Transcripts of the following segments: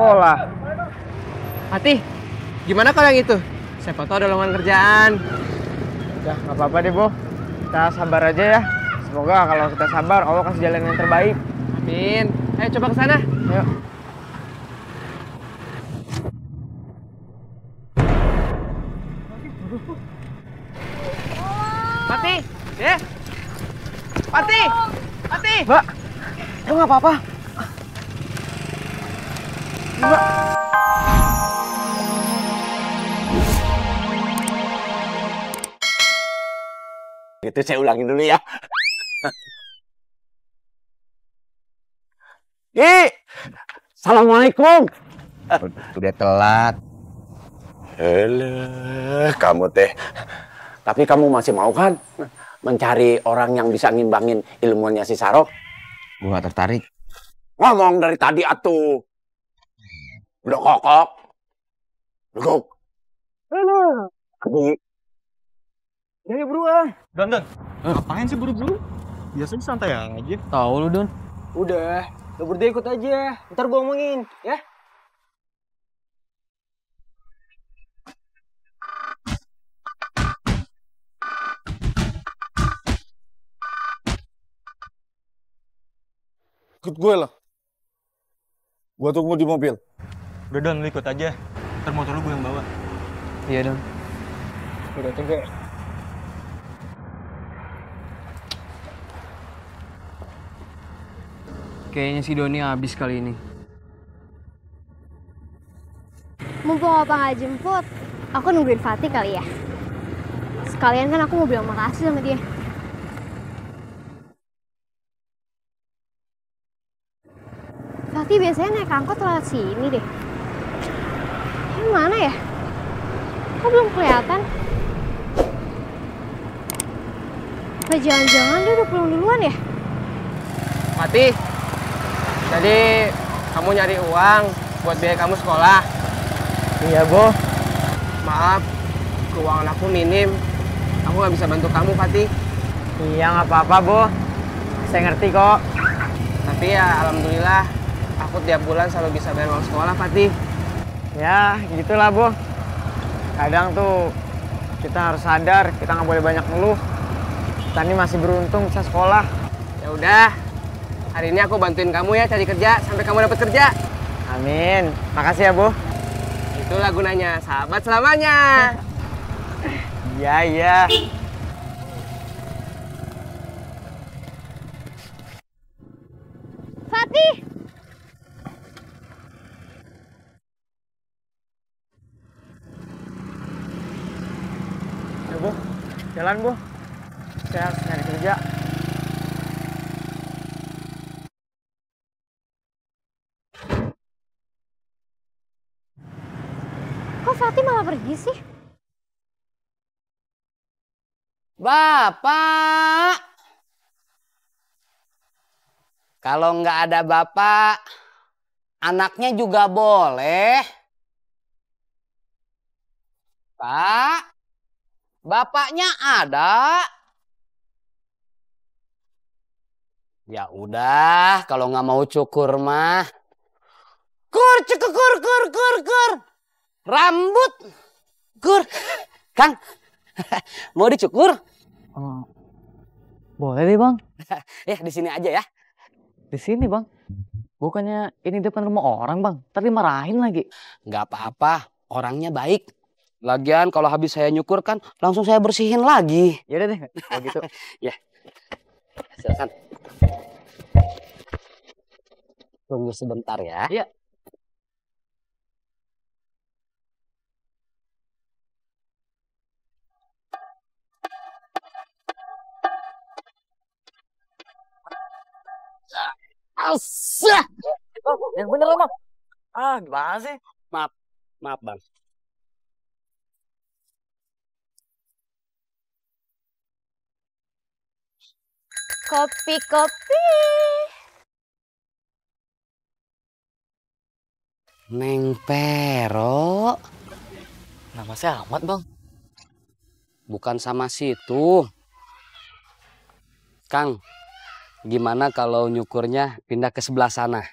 sekolah. Hati, gimana kalau yang itu? Siapa tahu ada lowongan kerjaan. Ya, nggak apa-apa deh, Bo. Kita sabar aja ya. Semoga kalau kita sabar, Allah kasih jalan yang terbaik. Amin. Ayo coba ke sana. Yuk. Pati, ya. Pati, Pati. Mbak, lu nggak apa-apa? Mbak. Itu saya ulangin dulu ya. Assalamualaikum. Udah telat. Alah, kamu teh. Tapi kamu masih mau kan mencari orang yang bisa ngimbangin ilmunya si Sarok? Gua gak tertarik. Ngomong dari tadi atuh. Udah kokok. Duduk. Aduh. Ya buruan. Don, ngapain sih buru-buru? Biasanya santai aja. Tahu lu, Don. Udah, lu berdua ikut aja. Ntar gua ngomongin, ya. Ikut gue lah. Gua tunggu di mobil. Udah Don, lu ikut aja. Ntar motor lu gue yang bawa. Iya, Don. Udah tunggu. Kayaknya si Doni habis kali ini. Mumpung Opa nggak jemput, aku nungguin Fatih kali ya. Sekalian kan aku mau bilang makasih sama dia. Fatih biasanya naik angkot lewat sini deh. Yang mana ya? Kok belum kelihatan? Apa jangan-jangan dia udah pulang duluan ya? Mati. Jadi kamu nyari uang buat biaya kamu sekolah. Iya, Bo. Maaf, keuangan aku minim. Aku nggak bisa bantu kamu, Fatih. Iya, nggak apa-apa, Bo. Saya ngerti kok. Tapi ya, alhamdulillah, aku tiap bulan selalu bisa bayar uang sekolah, Fatih. Ya, gitulah, Bo. Kadang tuh kita harus sadar, kita nggak boleh banyak ngeluh. Kita ini masih beruntung bisa sekolah. Ya udah, hari ini aku bantuin kamu ya cari kerja sampai kamu dapat kerja. Amin. Makasih ya, Bu. Itulah gunanya sahabat selamanya. Iya, iya. Fatih! Ya, Bu. Jalan, Bu. Saya harus nyari kerja. Kok Fatih malah pergi sih? Bapak. Kalau nggak ada bapak, anaknya juga boleh. Pak, bapaknya ada. Ya udah, kalau nggak mau cukur mah. Kur. Rambut. Kur. Kang, mau dicukur? Boleh deh, Bang. Ya, di sini aja ya. Di sini, Bang. Bukannya ini depan rumah orang, Bang. Tapi marahin lagi. Nggak apa-apa, orangnya baik. Lagian kalau habis saya nyukur kan langsung saya bersihin lagi. Ya udah deh, kalau gitu. Ya, silakan. Tunggu sebentar ya. Iya. Asah. Yang bener lah, Bang. Ah, gimana sih? Maaf bang. Kopi. Neng Pero. Nama saya Ahmad, Bang. Bukan sama situ. Kang, gimana kalau nyukurnya pindah ke sebelah sana?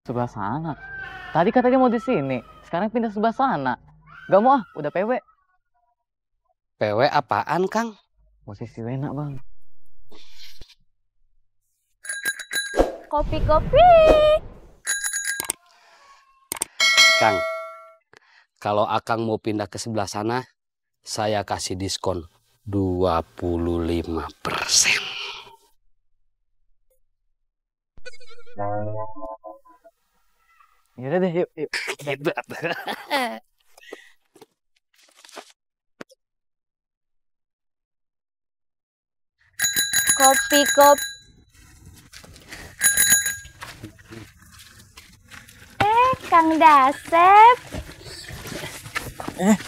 Sebelah sana. Tadi katanya mau di sini, sekarang pindah sebelah sana. Gak mau ah, udah PW. PW apaan, Kang? Posisi Wena, Bang. Kopi-kopi. Kang, kalau Akang mau pindah ke sebelah sana, saya kasih diskon 25%. Yaudah deh, yuk. Gitu. Kopi-kopi. Kang Dasep.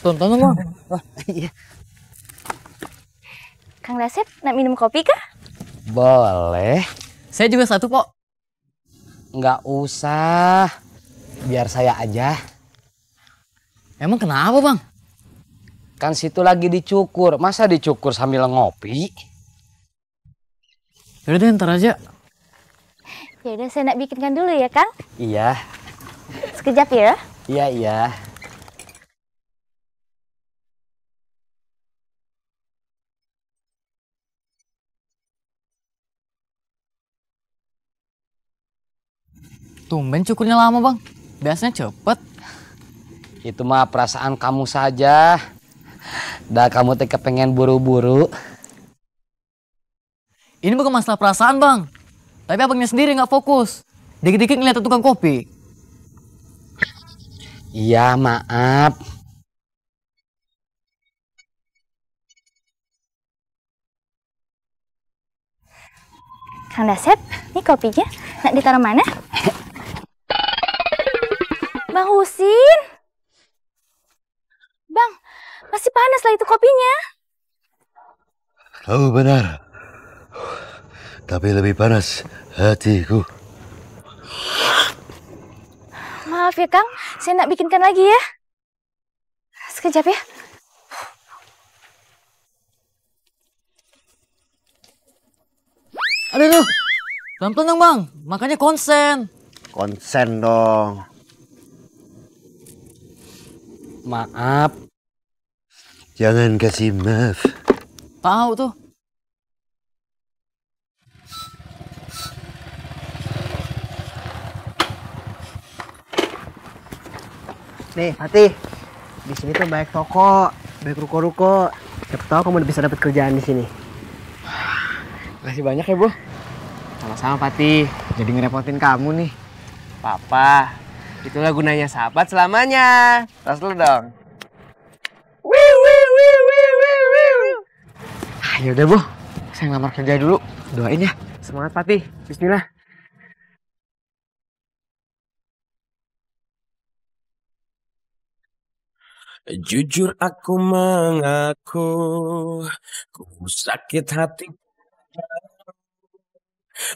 Tonton Bang. Kang Dasep, nak minum kopi kah? Boleh. Saya juga satu kok. Nggak usah. Biar saya aja. Emang kenapa Bang? Kan situ lagi dicukur. Masa dicukur sambil ngopi? Yaudah deh, ntar aja. Ya udah, saya nak bikinkan dulu ya, Kang. Iya. Sekejap ya. Iya, iya. Tumben cukurnya lama Bang. Biasanya cepet. Itu mah perasaan kamu saja. Dah kamu teh kepengen buru-buru. Ini bukan masalah perasaan Bang. Tapi abangnya sendiri nggak fokus. Dikit-dikit ngeliat tukang kopi. Iya, maaf. Kang Dasep, ini kopinya. Nak ditaruh mana? Bang Husin. Bang, masih panas lah itu kopinya. Kau benar. Tapi lebih panas hatiku. Maaf ya Kang, saya nak bikinkan lagi ya. Sekejap ya. Aduh, pelan-pelan dong Bang. Makanya konsen. Konsen dong. Maaf. Jangan kasih maaf. Tahu tuh. Nih, Fatih. Di sini tuh banyak toko, banyak ruko-ruko. Siapa tahu kamu bisa dapat kerjaan di sini. Makasih banyak ya, Bu. Sama-sama, Fatih. Jadi ngerepotin kamu nih. Papa, itulah gunanya sahabat selamanya. Tas dulu dong. Yaudah, Bu. Saya ngelamar kerja dulu. Doain ya. Semangat, Fatih. Bismillah. Jujur aku mengaku, ku sakit hati.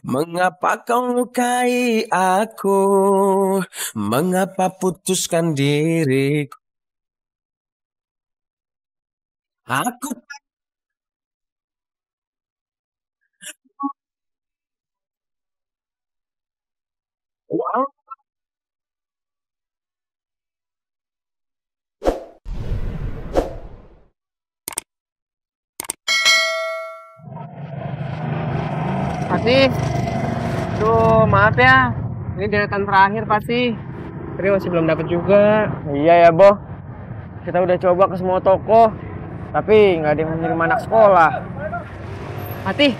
Mengapa kau lukai aku? Mengapa putuskan diriku? Aku wow. Fatih, tuh maaf ya, ini deretan terakhir Fatih. Tapi masih belum dapat juga. Iya ya, Boh. Kita udah coba ke semua toko, tapi nggak ada yang menerima anak sekolah. Fatih,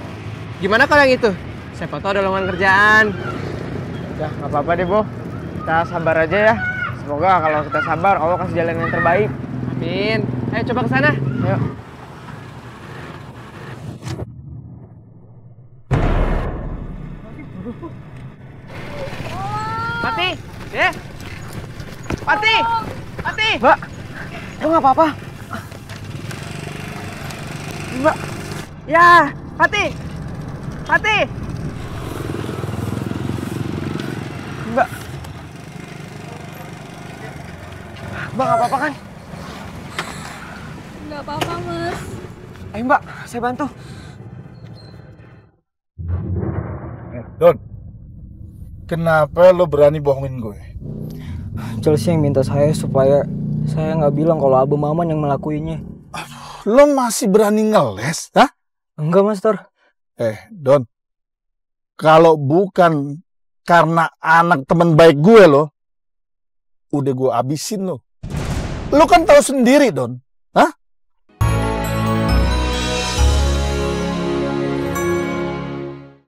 gimana kalau yang itu? Siapa tahu ada lowongan kerjaan. Udah, nggak apa-apa deh, Boh. Kita sabar aja ya. Semoga kalau kita sabar, Allah kasih jalan yang terbaik. Amin. Ayo coba ke sana. Ayo. Fatih, ya. Fatih, Fatih. Mbak, lu nggak apa-apa? Mbak, ya, Fatih, Fatih. Mbak, Mbak nggak apa-apa kan? Nggak apa-apa, Mas. Ayo Mbak, saya bantu. Don, Kenapa lo berani bohongin gue? Chelsea yang minta saya supaya saya nggak bilang kalau Abu Maman yang melakuinya. Lo masih berani ngeles, hah? Enggak, Master. Don. Kalau bukan karena anak teman baik gue lo, udah gue abisin lo. Lo kan tahu sendiri, Don. Hah?